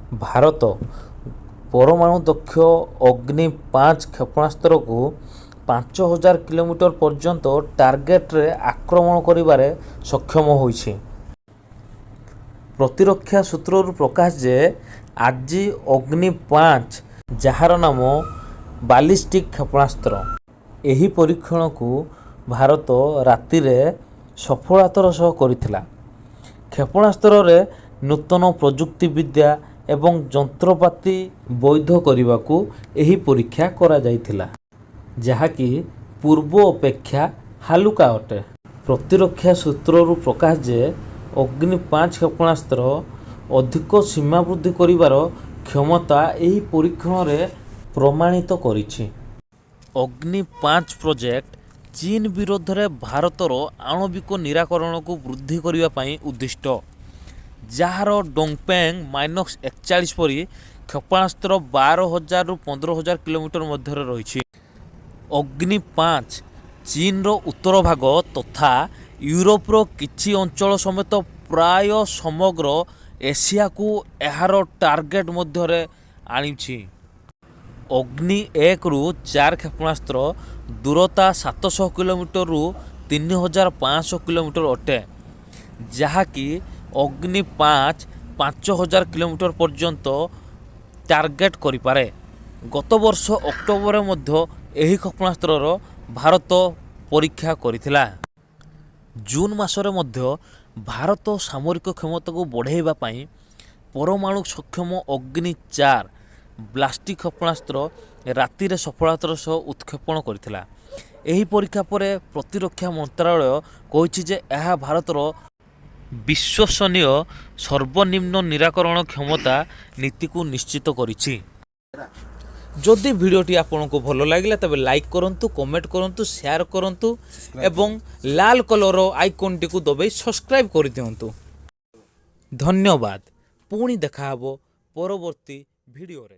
ଭାରତ ପରମାଣୁ ଦକ୍ଷ ଅଗ୍ନି 5 କ୍ଷେପଣାସ୍ତ୍ରକୁ 5000 କିଲୋମିଟର ପର୍ଯ୍ୟନ୍ତ ଟାର୍ଗେଟରେ ଆକ୍ରମଣ କରିବାରେ ସକ୍ଷମ ହୋଇଛି। ପ୍ରତିରକ୍ଷା ସୂତ୍ରରୁ ପ୍ରକାଶ ଯେ, ଆଜି ଅଗ୍ନି 5, ଯାହାର ନାମ ବାଲିଷ୍ଟିକ୍ କ୍ଷେପଣାସ୍ତ୍ର, ଏହି ପରୀକ୍ଷଣକୁ ଭାରତ ରାତିରେ ସଫଳତାର ସହ କରିଥିଲା। କ୍ଷେପଣାସ୍ତ୍ରରେ ନୂତନ ପ୍ରଯୁକ୍ତିବିଦ୍ୟା ଏବଂ ଯନ୍ତ୍ରପାତି ବୈଧ କରିବାକୁ ଏହି ପରୀକ୍ଷା କରାଯାଇଥିଲା, ଯାହାକି ପୂର୍ବ ଅପେକ୍ଷା ହାଲୁକା ଅଟେ। ପ୍ରତିରକ୍ଷା ସୂତ୍ରରୁ ପ୍ରକାଶ ଯେ, ଅଗ୍ନି 5 କ୍ଷେପଣାସ୍ତ୍ର ଅଧିକ ସୀମା ବୃଦ୍ଧି କରିବାର କ୍ଷମତା ଏହି ପରୀକ୍ଷଣରେ ପ୍ରମାଣିତ କରିଛି। ଅଗ୍ନି 5 ପ୍ରୋଜେକ୍ଟ ଚୀନ ବିରୋଧରେ ଭାରତର ଆଣବିକ ନିରାକରଣକୁ ବୃଦ୍ଧି କରିବା ପାଇଁ ଉଦ୍ଦିଷ୍ଟ, ଯାହାର ଡୋଙ୍ଗଫେଙ୍ଗ -41 ପରି କ୍ଷେପଣାସ୍ତ୍ର 12,000ରୁ 15,000 କିଲୋମିଟର ମଧ୍ୟରେ ରହିଛି। ଅଗ୍ନି 5 ଚୀନର ଉତ୍ତର ଭାଗ ତଥା ୟୁରୋପର କିଛି ଅଞ୍ଚଳ ସମେତ ପ୍ରାୟ ସମଗ୍ର ଏସିଆକୁ ଏହାର ଟାର୍ଗେଟ ମଧ୍ୟରେ ଆଣିଛି। ଅଗ୍ନି 1ରୁ 4 କ୍ଷେପଣାସ୍ତ୍ର ଦୂରତା 700 କିଲୋମିଟରରୁ 3500 କିଲୋମିଟର ଅଟେ, ଯାହାକି ଅଗ୍ନି 5 5000 କିଲୋମିଟର ପର୍ଯ୍ୟନ୍ତ ଟାର୍ଗେଟ କରିପାରେ। ଗତ ବର୍ଷ ଅକ୍ଟୋବରରେ ମଧ୍ୟ ଏହି କ୍ଷେପଣାସ୍ତ୍ରର ଭାରତ ପରୀକ୍ଷା କରିଥିଲା। ଜୁନ୍ ମାସରେ ମଧ୍ୟ ଭାରତ ସାମରିକ କ୍ଷମତାକୁ ବଢ଼ାଇବା ପାଇଁ ପରମାଣୁ ସକ୍ଷମ ଅଗ୍ନି 4 ବାଲିଷ୍ଟିକ୍ କ୍ଷେପଣାସ୍ତ୍ର ରାତିରେ ସଫଳତାର ସହ ଉତ୍କ୍ଷେପଣ କରିଥିଲା। ଏହି ପରୀକ୍ଷା ପରେ ପ୍ରତିରକ୍ଷା ମନ୍ତ୍ରାଳୟ କହିଛି ଯେ, ଏହା ଭାରତର ବିଶ୍ୱସନୀୟ ସର୍ବନିମ୍ନ ନିରାକରଣ କ୍ଷମତା ନୀତିକୁ ନିଶ୍ଚିତ କରିଛି। ଯଦି ଭିଡ଼ିଓଟି ଆପଣଙ୍କୁ ଭଲ ଲାଗିଲା, ତେବେ ଲାଇକ୍ କରନ୍ତୁ, କମେଣ୍ଟ କରନ୍ତୁ, ସେୟାର କରନ୍ତୁ ଏବଂ ଲାଲ କଲର ଆଇକନ୍ଟିକୁ ଦବାଇ ସବସ୍କ୍ରାଇବ୍ କରିଦିଅନ୍ତୁ। ଧନ୍ୟବାଦ। ପୁଣି ଦେଖାହେବ ପରବର୍ତ୍ତୀ ଭିଡ଼ିଓରେ।